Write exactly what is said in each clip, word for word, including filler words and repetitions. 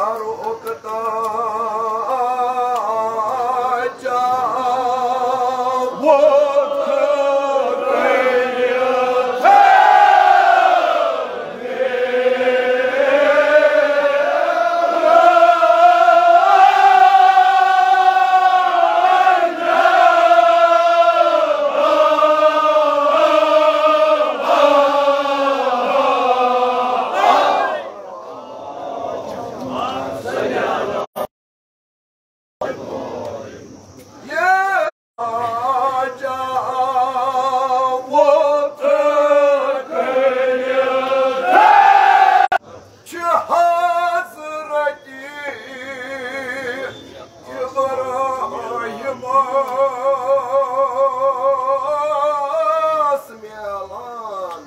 رُکتا چاوت۔ چھِ حضرت ابراہیمس میلان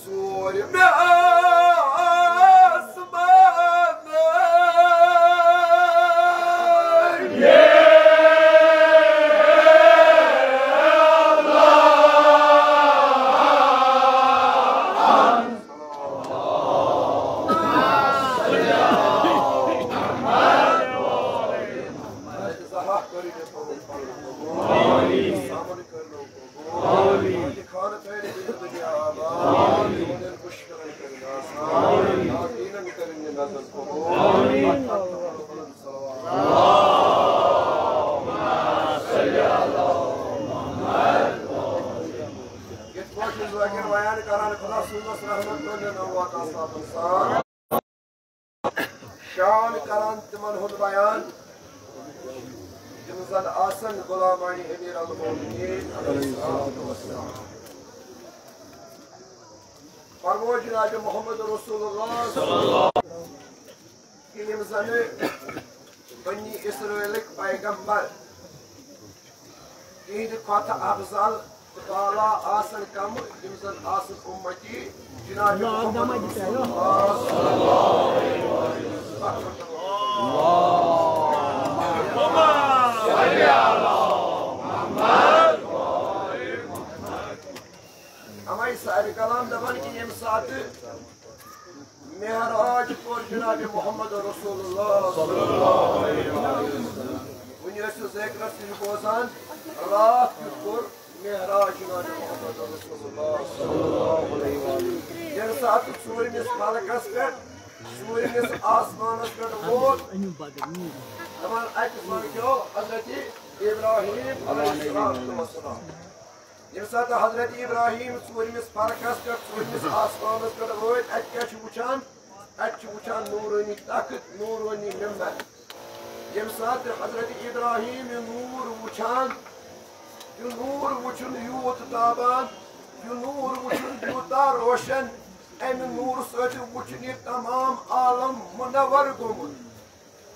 ژوٗرِمہِ آسمانہٕ۔ یِتھ پٲٹھۍ ذٲکِر بیان کران خدا صٲبس رحمت کٔرِنۍ نووات آفتابن سان۔ شان کران تِمن ہُنٛد بیان، یِم زن آسن غلامانِ امیر المومنین علیہ الصلوۃ والسلام۔ فرموو جناب محمد رسول اللہ صلی اللہ علیہ وسلم کہ یِم زن بنی اسرائیلٕکۍ پیغمبر تِہنٛدِ کھۄتہٕ افضل تہٕ بالا آسن کم، یِم زن آسن امتی جناب محمد رسول اللہ صلی اللہ علیہ وسلم۔ ہمارے سارے کلام دپان کہ ییٚمہِ ساتہٕ معراج کوٚر جناب محمد رسول اللہ صلی اللہ علیہ وسلم۔ وُنہِ ٲسِو ذٲکرس نِش بوزان، راتھ کیُتھ کوٚر معراج جناب محمد رسول اللہ صلی اللہ علیہ وسلم۔ ییٚمہِ ساتہٕ ژوٗرمِس فلکس پٮ۪ٹھ، ژوٗرمِس آسمانس پٮ۪ٹھ ووت، دپان اتہِ سمکھیو حضرت ابراہیم علیہ الصلوۃ والسلام۔ ییٚمہِ ساتہٕ حضرت ابراہیم ژوٗرمِس فلکس پٮ۪ٹھ، ژوٗرمِس آسمانس پٮ۪ٹھ وٲتۍ، اتہِ کیٛاہ چھِ وٕچھان؟ اتہِ چھِ وٕچھان نوٗرٲنی تخت، نوٗرٲنی ممبر۔ ییٚمہِ ساتہٕ حضرت ابراہیم یہِ نوٗر وٕچھان، یہِ نوٗر وٕچھُن یوٗت تابان، یہِ نوٗر وٕچھُن یوٗتاہ روشن، امہِ نوٗرٕ سۭتۍ وٕچھُن یہِ تمام عالم منور گوٚمُت۔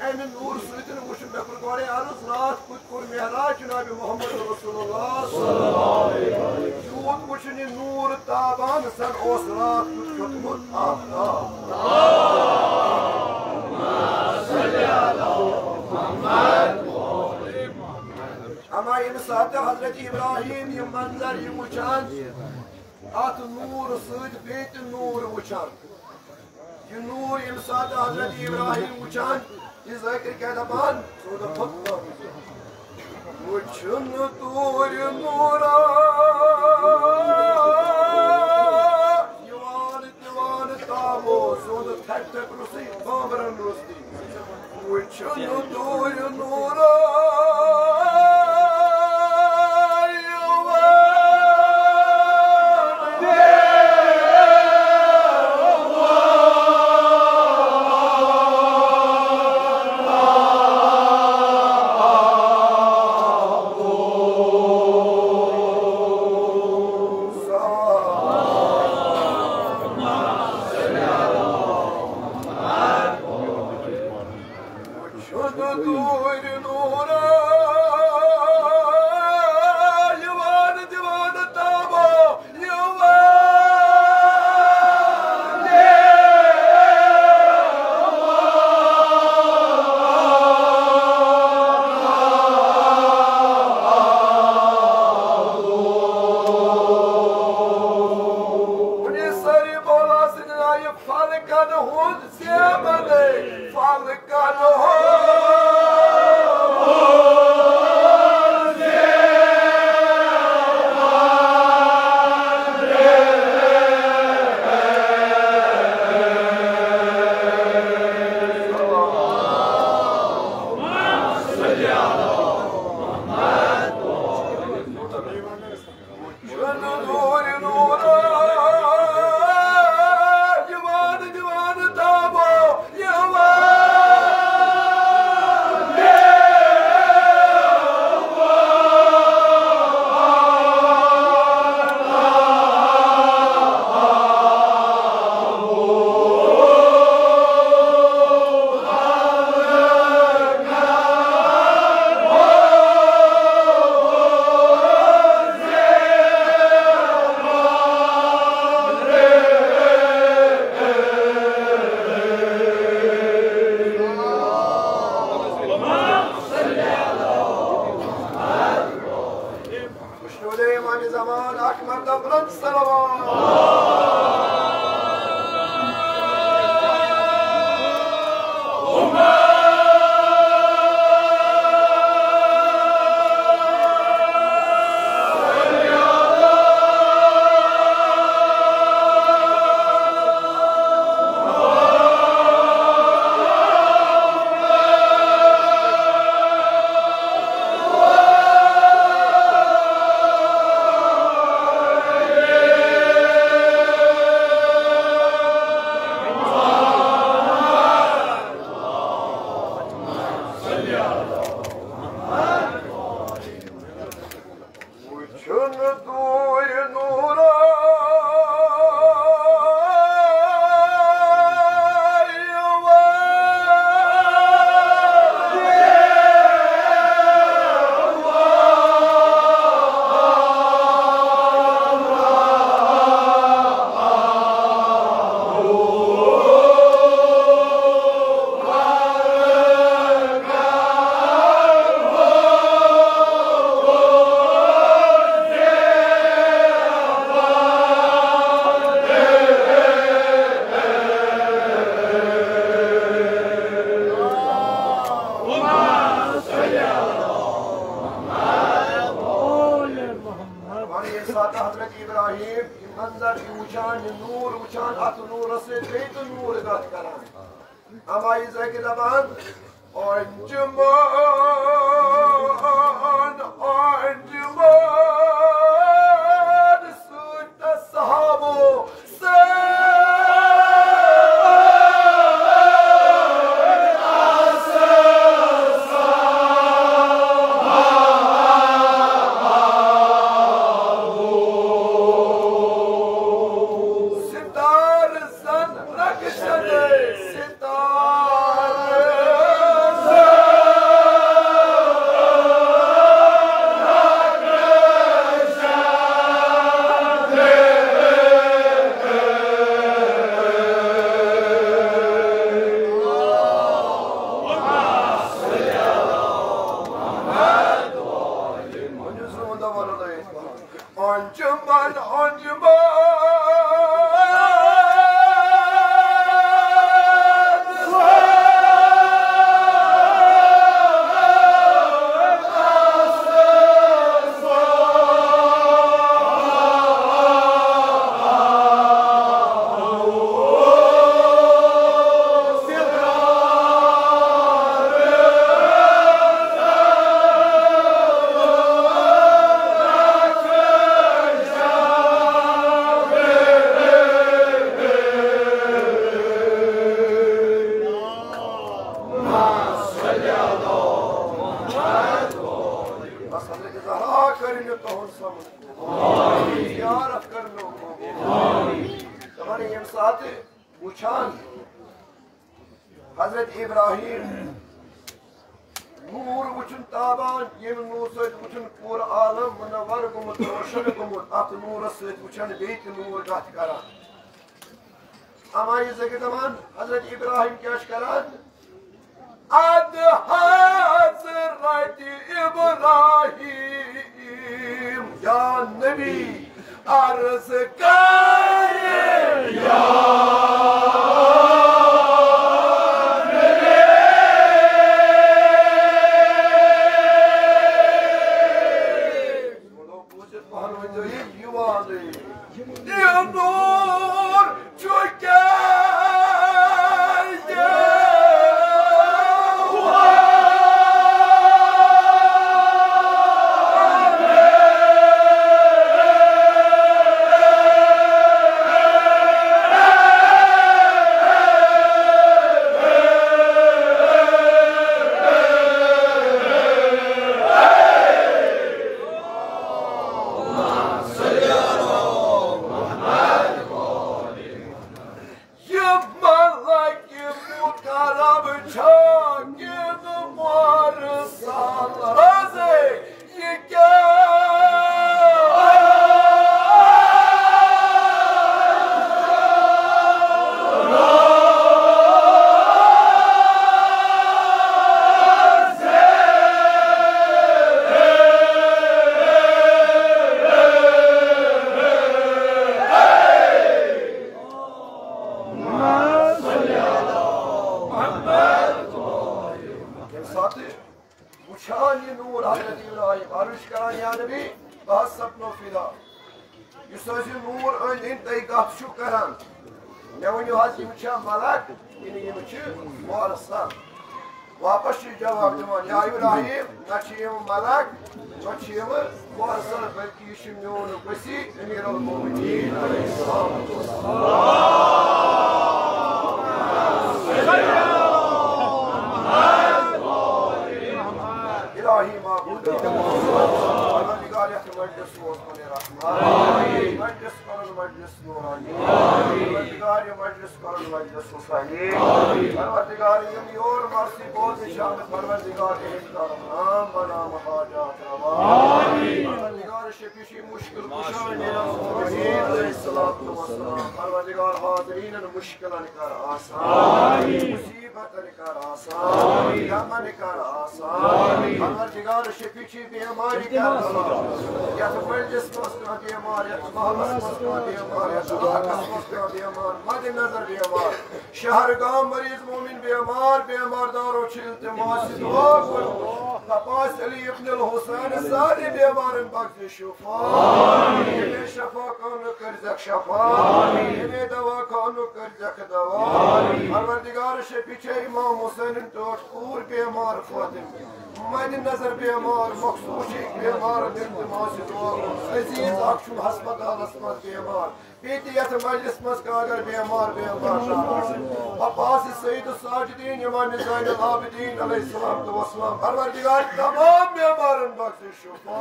امہِ نوٗرٕ سۭتۍ وٕچھ مےٚ کوٚر گۄڈے عرض، راتھ کیُتھ کوٚر معراج جناب محمد رسول اللہ صلی اللہ علیہ وسلم۔ یوٗت وٕچھُن یہِ نوٗر تابان زن اوس راتھ کیُتھ کھوٚتمُت آفتاب۔ اما ییٚمہِ ساتہٕ حضرت ابراہیم یہِ منظر یہِ وٕچھان، اتھ نوٗرٕ سۭتۍ بیٚیہِ تہِ نوٗر وٕچھان۔ یہِ نوٗر ییٚمہِ ساتہٕ حضرت ابراہیم وٕچھان، یہِ ذٲکر کیٛاہ دپان؟ سُہ دوٚپ، "ہُتھ پٲٹھۍ وٕچھُن توٗرۍ نوٗرا یِوان دِوان تابو، سُہ دوٚپ، تھپہِ تھپہِ روٚستُے، بامبرن روٚستُے۔" وٕچھُن دوٗرِ نوٗرا یِوان۔ شد دوٗرِ نوٗرا یِوان دِوان تابو یِوان۔ وٕنہِ سٲری بولا سٕنٛدِ ناوِ فلکن ہُنٛد زیمنے، فلکن ابراہیم، یہِ منظر چھُ وٕچھان، یہِ نوٗر وٕچھان، اَتھ نوٗرَس سۭتۍ بیٚیہِ تہِ نوٗر کَتھ کران۔ اَمہِ آیہِ زَکہِ دَپان، انجمن، انجمن سۭتۍ تہٕ صحابو سۭتۍ۔ ستار زن رخشن، ستار زن۔ انجمن، انجمن۔ بس حضرت زہرا کٔرِنۍ تُہُنٛد سَمُن۔ زیارت کَرنہٕ۔ دَپان ییٚمہِ ساتہٕ وٕچھان حضرت ابراہیم نوٗر وٕچھُن تابان، ییٚمہِ نوٗر سۭتۍ وٕچھُن پوٗرٕ عالم منور گوٚمُت، روشن گوٚمُت، اَتھ نوٗرَس سۭتۍ وٕچھان بیٚیہِ تہِ نوٗر کَتھ کران۔ اَمہِ آیہِ زَکہِ دَپان حضرت ابراہیم کیٛاہ چھُ کران؟ اد حضرت ابراہیم یا نبی عرض کر یا نبی۔ بوٗزِتھ پَہَن ؤنۍزیو یہِ یِوانٕے۔ یہِ نوٗر چھُ کیٛاہ یہِ؟ یہِ ملک مُقرب چھا کِنہٕ مرسل؟ رازے، یہِ کیٛاہ؟ ییٚمہِ ساتہٕ وٕچھان یہِ نوٗر حضرت ابراہیم، عرض چھُ کران، یا نبی، بہٕ حظ سپنو فدا۔ یُس حظ یہِ نوٗر أنٛدۍ أنٛدۍ تُہۍ کتھ چھِو کران، مےٚ ؤنِو حظ، یِم چھا ملک کِنہٕ یِم چھِ مرسل؟ واپس چھُ جواب دِوان، یا ابراہیم، نہ چھِ یِم ملک، نہ چھِ یِم مرسل، بلکہ یہِ چھُ میون وصی امیر المومنین علیہ الصلوۃ والسلام۔ الہی معبود، پروردگار، یتھ مجلس سوز پنٕنۍ رحمت۔ مجلس کرن مجلس نورانی۔ پروردگار، یہِ مجلس کرن مجلس حسینی۔ پروردگار، یِم یور مرثی بوزنہِ چھِ آمٕتۍ، پروردگار، یِہنٛدۍ کر عام بناو حاجات روا۔ پروردگار، شفیع مشکل کشا میرا رسول علیہ الصلوۃ والسلام۔ پروردگار، حاضرینن مشکلن کر آسان۔ مصیبت کر آسان، یمن کر آسان۔ پروردگار شفیع چھ بیماری کربلا۔ یتھ مجلس منٛز کانٛہہ بیمار، یتھ محلس منٛز کانٛہہ بیمار، یتھ علاقس منٛز کانٛہہ بیمار، مد نظر بیمار، شہر گام مریض مومن بیمار، بیمار دارو چھ التماس دعا کرو۔ عباس علی ابن الحسین سارے بیمارن بخش شفا۔ یمے شفا خانہ کر زکھ شفا۔ یمے دوا خانہ کر زکھ دوا۔ پروردگار شفیع چھ امام حسین ٹوٹھ پور بیمار فاطمہ۔ مد نظر بیمار، مخصوص چھ بیمار التماس دعا۔ عزیز اکھ چھ ہسپتالس منٛز بیمار۔ بیٚیہِ تہِ یتھ مجلس منٛز کانٛہہ اگر بیمار، بیمار چھُ آسان، عباس سید الساجدین، امام زین العابدین علیہ الصلوۃ والسلام، پروردگار تمام بیمارن بخش شفا۔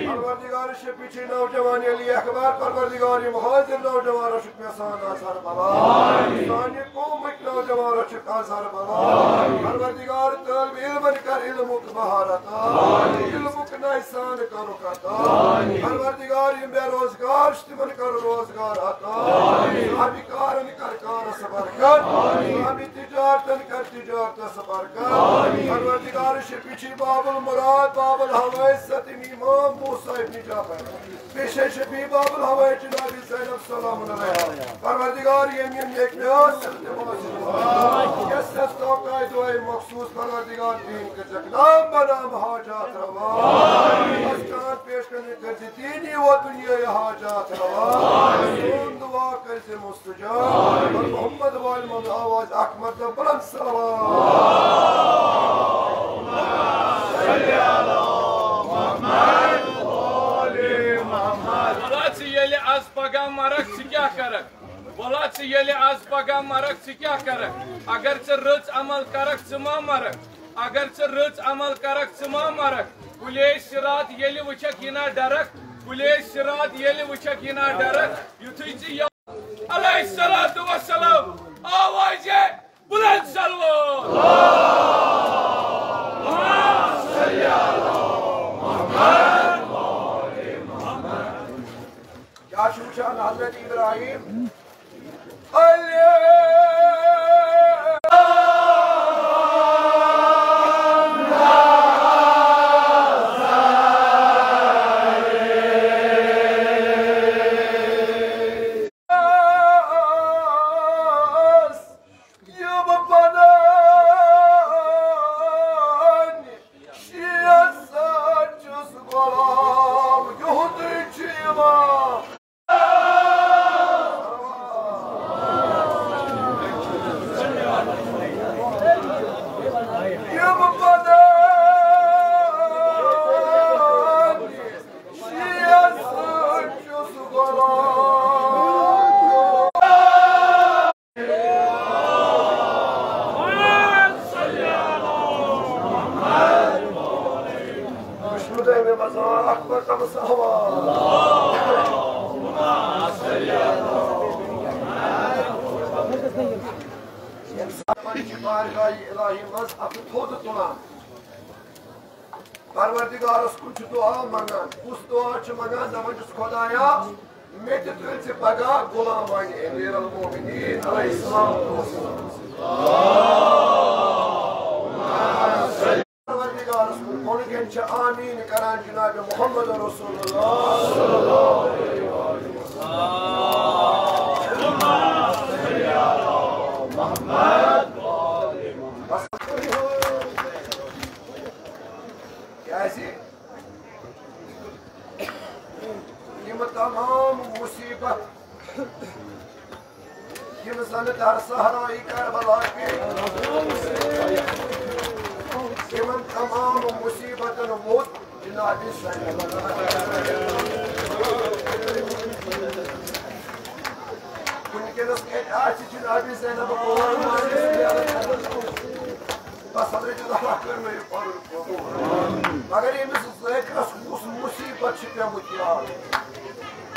پروردگار شفیع چھ نوجوان علی اکبر، پروردگار یم حاضر نوجوان رچھکھ مےٚ سان اظہر بلا۔ سانہِ قومٕکۍ نوجوان رچھکھ اظہر بلا۔ پروردگار طالب علمن کر علمُک بہار عطا۔ علمُک نہ سان کرُکھ عطا۔ پروردگار یم بے روزگار تمن کر روزگار عطا۔ صاحب کارن کر کارس برکت۔ صاحب تجارتن کر تجارتس برکت۔ پروردگار شفیع چھ باب المراد، باب الحوائج، ستم امام موسیٰ ابن جعفر۔ پیش شفیع باب الحوائج جناب زینب سلام علیہا۔ پروردگار یم یم نیک نیاز یس یس توقع دعائے مخصوص پروردگار دین کر نام بنام حاجات روا۔ بس چاند پیش کرنے کر دینی و دنیای حاجات روا۔ سون دعا کر مستجاب۔ اور محمد وال محمد آواز اکھ مرتبہ بلند صلوات۔ ولا ژٕ ییٚلہِ از پگاہ مرکھ، ژٕ کیٛاہ کرکھ؟ ولا ژٕ ییٚلہِ از پگاہ مرکھ، ژٕ کیٛاہ کرکھ؟ اگر ژٕ رٕژ عمل کرکھ، ژٕ ما مرکھ؟ اگر ژٕ رٕژ عمل کرکھ، ژٕ ما مرکھ؟ پُلے صراط ییٚلہِ وٕچھکھ، یہِ نا ڈرکھ۔ پُلے صراط ییٚلہِ وٕچھکھ، یہِ نا ڈرکھ۔ یُتھُے ژٕ یہِ علیہ الصلوۃ والسلام، آوازِ بلند صلوات۔ کیا چھو وچھان حضرت ابراہیم؟ علیہ یِم پنٕنۍ شِیَس چھُس غلام یُہُدٕے چھُ یِوان۔ یِم پنٕنۍ شِیَس چھُس غلام۔ وٕچھمُت مےٚ مزار اکبر تَمہِ صحابہ۔ ییٚمہِ ساتہٕ پننہِ بارگاہہِ الٰہی منٛز اَتھٕ تھوٚد تُلان، پروردگارس کُن چھُ دعا منگان۔ کُس دعا چھُ منگان؟ دپان چھُس، خدایا، مےٚ تہِ تُلۍ ژٕ پگاہ غلام وانہِ امیر المومنین علیہ السلام۔ پروردگارس کُن کُن کٮ۪ن چھِ آمین کران جناب محمد رسول اللہ۔ بس۔ کیازِ یِم تمام مصیبت، یِم زن در صحرای کربلا پیٚیہِ، یِمن تمام مصیبتن ووت جناب زینب۔ وٕنکیٚنس کتہِ آسہِ جناب زینب؟ بس حضرت زہرا کٔر مےٚ یہِ پنُن قبوٗل۔ مگر ییٚمِس ذٲکرس کُس مُصیٖبت چھِ پیٚمٕژ یاد،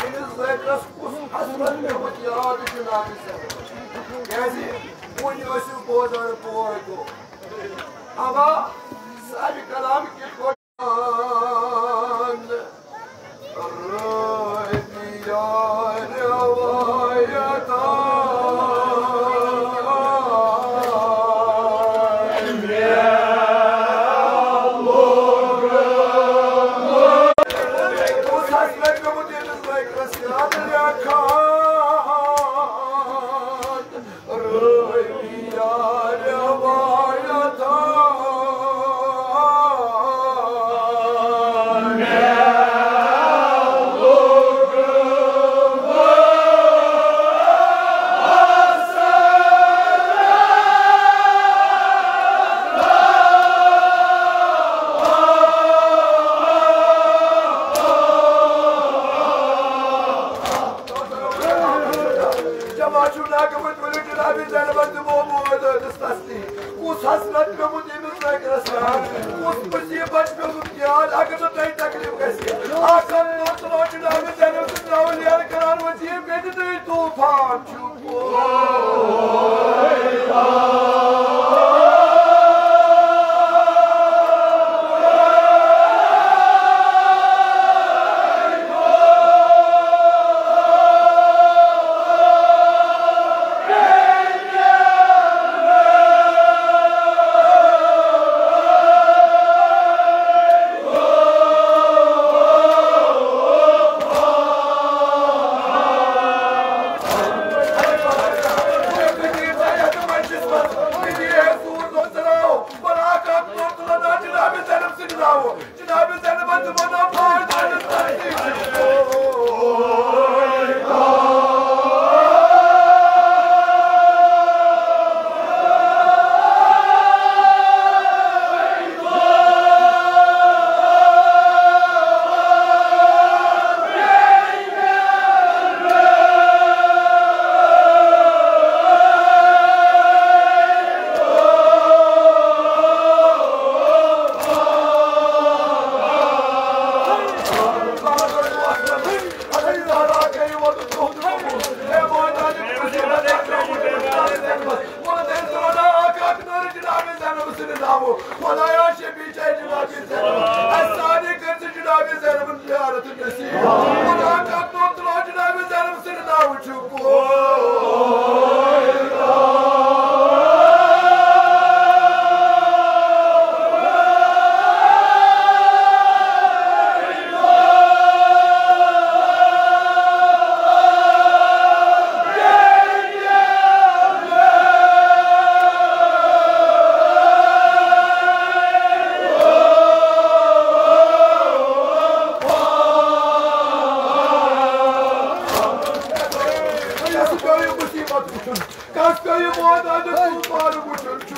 ییٚمِس ذٲکرس کُس حسرت پیٚمٕژ یاد جناب زینب۔ کیٛازِ وُنہِ ٲسِو بوزان بوے گوٚو۔ اما صاحب کلام کِتھ پٲٹھۍ رٲوی یا روایتا۔ کُس حسرت پیوٚمُت ییٚمِس نٔکرَس یاد، کُس مُصیٖبت پیوٚمُت یاد، اگر نہٕ تۄہہِ تکلیٖف گژھِ۔ آسان نوٚو تُلو جناب زینب سُنٛد ناو لیر کران وزیٖر، مےٚ تہِ تُہۍ طوٗفان چھُ۔ خدایا شفیع جناب زینب، اسہِ سارے کٔرۍ ژٕ جناب زینبن زیارت نصیب۔ خدا کا تو تُلو جناب زینب سُنٛد ناو چھُ۔ کس پیٚیہِ مٲدانہِ طوٗفان وُچھُن چھُ۔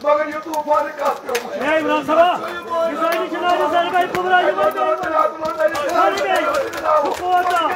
مگر یہِ طوٗفان کتھ پیوٚو؟ ہے، عمران صٲبا، یہِ زٲنۍ چھِ ناوِ زینبَے کُبرا، یہِ وَنہِ مےٚ، یہِ وَنہِ مےٚ، یہِ کوٗتاہ؟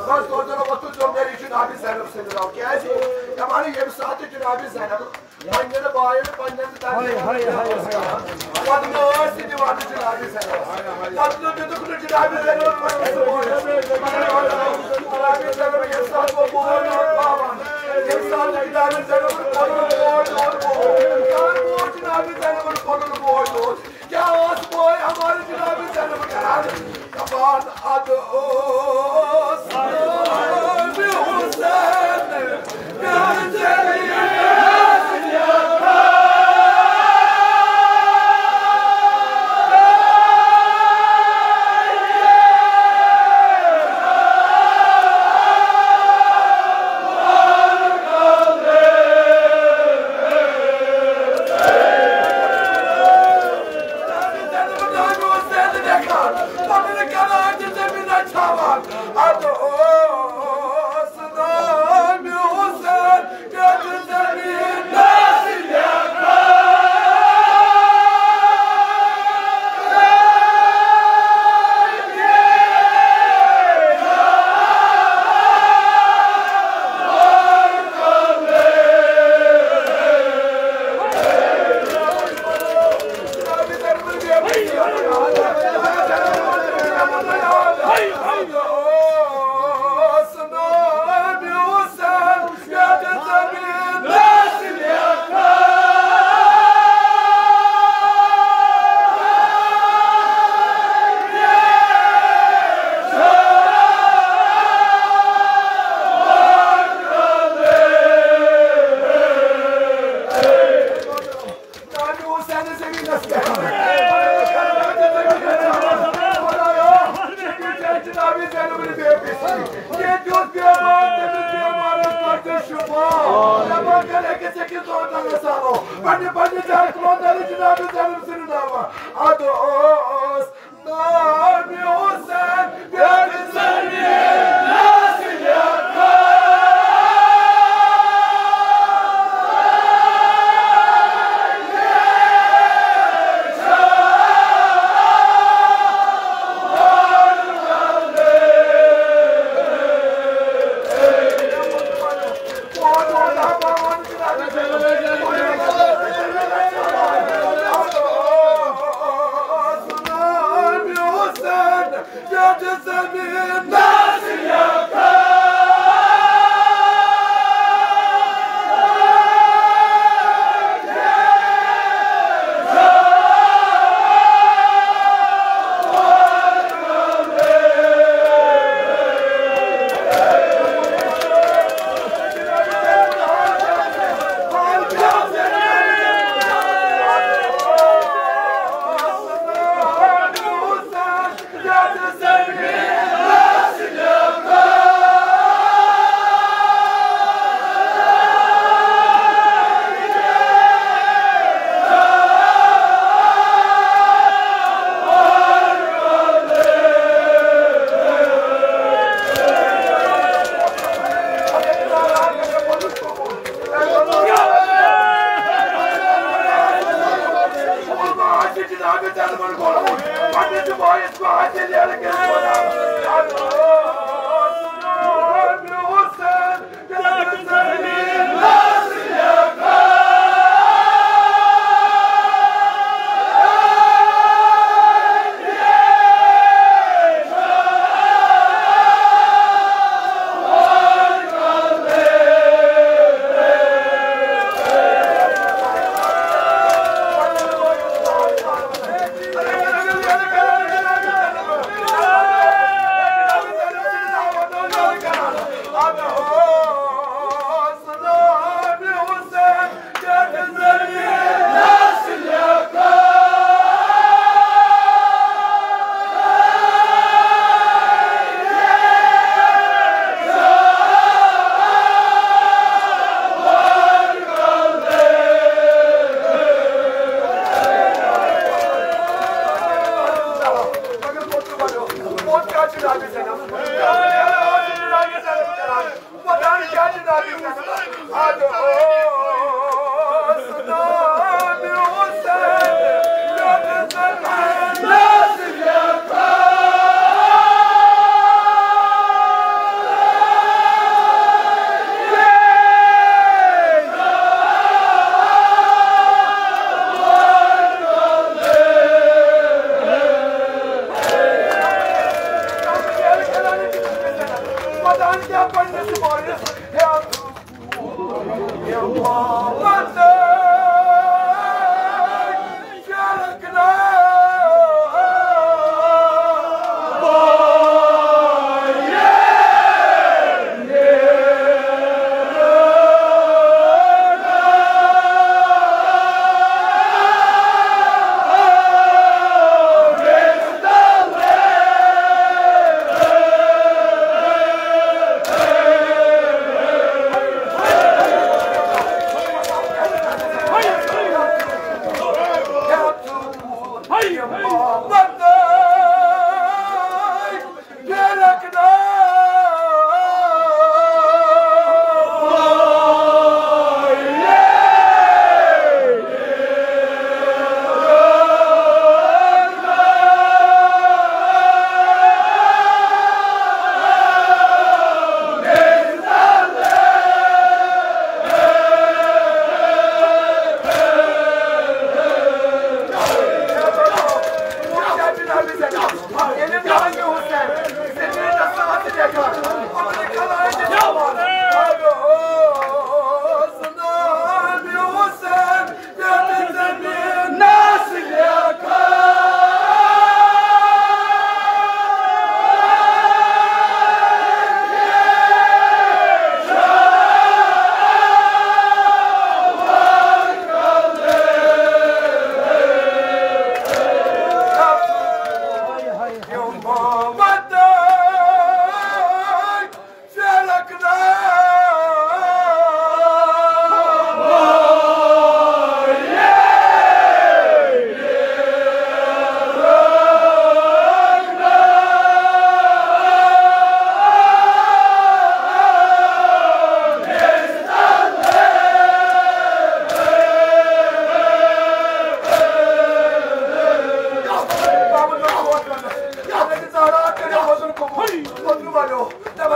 Nós todos não vamos ter جناب زینب سٕنٛدِ راو۔ کیٛازِ؟ دَپان، ییٚمہِ ساتہٕ جناب زینب پننٮ۪ن بایَن، پننٮ۪ن ہاے، ہاے، ہاے، ہاے۔ پتہٕ مےٚ ٲسۍ تہِ دِوان جناب زینب۔ پتہٕ نہٕ دِتُکھ نہٕ جناب زینب پننِس بٲیِس۔ جناب زینب ییٚمہِ ساتہٕ بہٕ بوے اوس باوان، ییٚمہِ ساتہٕ جناب زینب پنُن بوے اوس، پنُن بوے اوس۔ کیٛاہ اوس بوے ہمارٕ جناب زینب کران؟ دپان، ادٕ اوس ناوِ حسین۔ پننہِ پننہِ جایہِ تُلان دٲرِتھ جناب زینب سٕنٛدِ ناوٕ۔ ادٕ اوس ناوِ حسین پٮ۪ٹھ زمین نازلہِ۔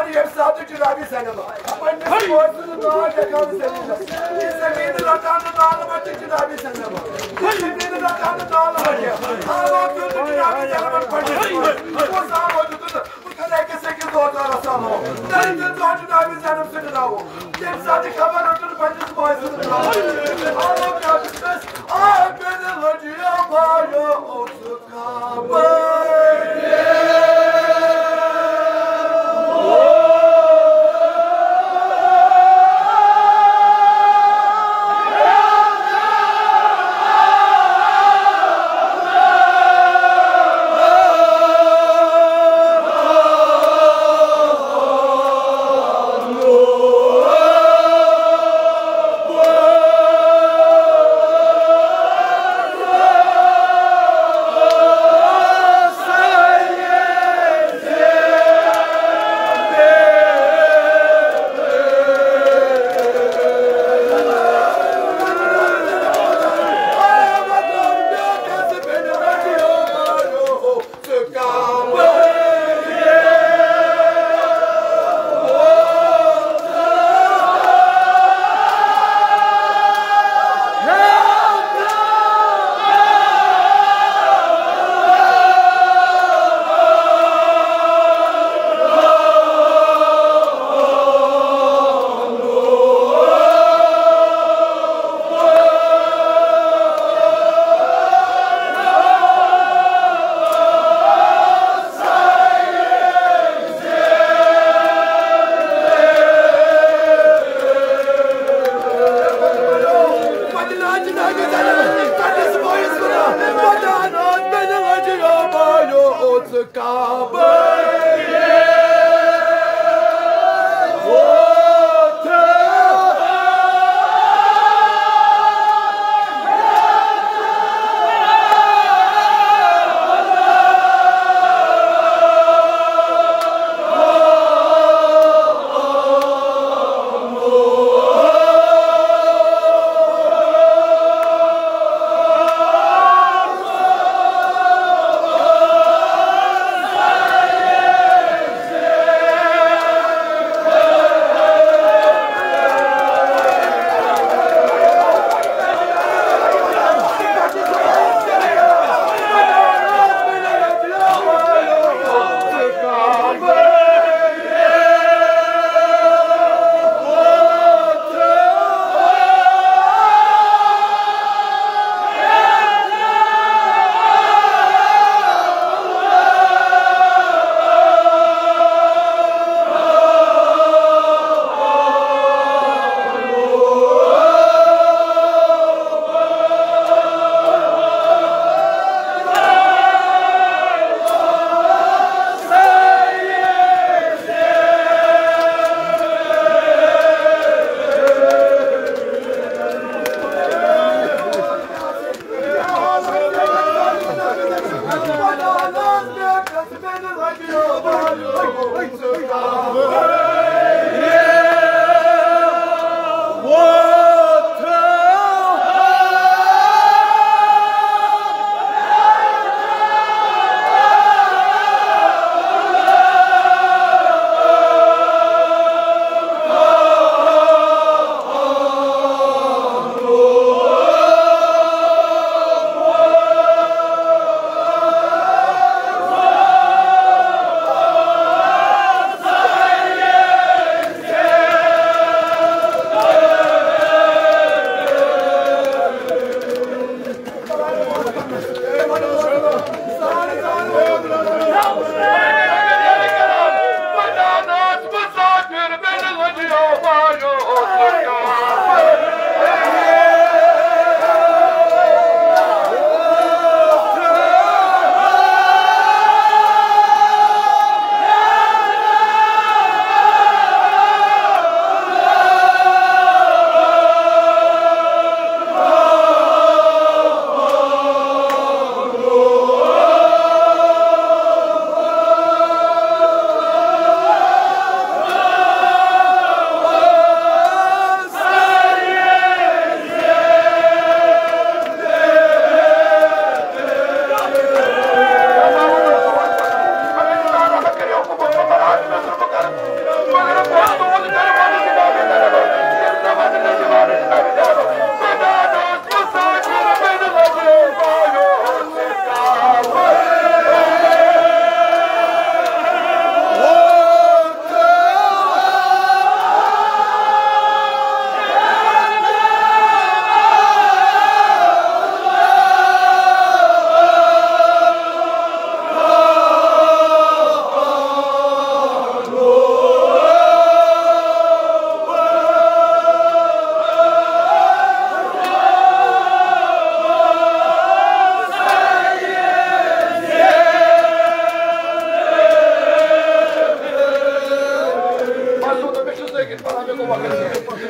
ییٚمہِ ساتہٕ جنابِ سینما پننِس مٲلۍ سُنٛد ناو لیکھان زٔمیٖنَس، یہِ زٔمیٖن رٹان نہٕ نالہٕ مَنٛز چھِ جنابِ سینما۔ یہِ زٔمیٖن رٹان نہٕ نالہٕ مَنٛز چھِ۔ آ، وۄنۍ کیُتھ چھُ جنابِ سینما پننِس مٲلۍ۔ کُس آو وۄنۍ دیُتُن؟ بہٕ کَرٕ أکِس أکِس دۄہ دۄہ رَسا لوگ۔ تٔمۍ دیُت دۄہ جنابِ سینما سۭتۍ ناوُ۔ ییٚمہِ ساتہٕ یہِ خبر رٔٹٕن پننِس مٲلۍ سُنٛد ناو۔ آ، وۄنۍ کیٛاہ چھُ أسۍ؟ آ، کٔرِتھ لٔجِیا بایا اوس۔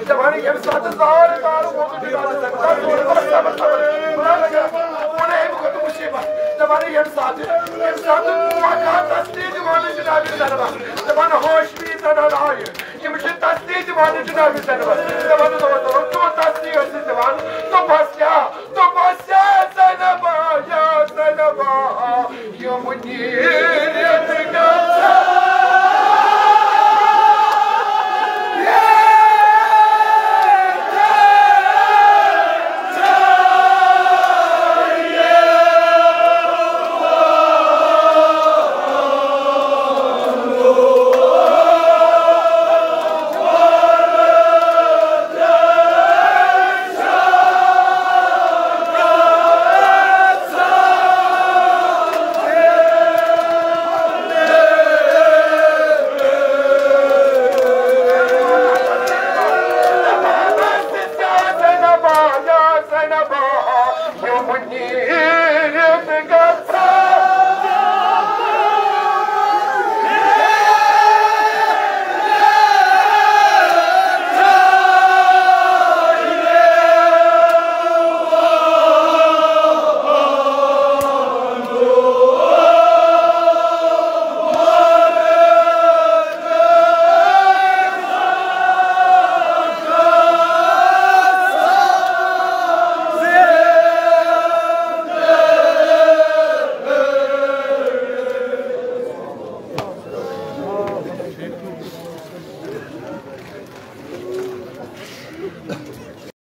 دپان ییٚمہِ ساتہٕ زارٕ زارٕ ووتُن جناب، صبر، صبر، صبر، صبر، صبر، ووٚن أمۍ کھۄتہٕ مُصیٖبت۔ دپان ییٚمہِ ساتہٕ، ییٚمہِ ساتہٕ موج آو تسلی دِوان جناب سینما، دپان ہاشمی زنان آیہِ، یِم چھِ تسلی دِوان جناب سینما، دپان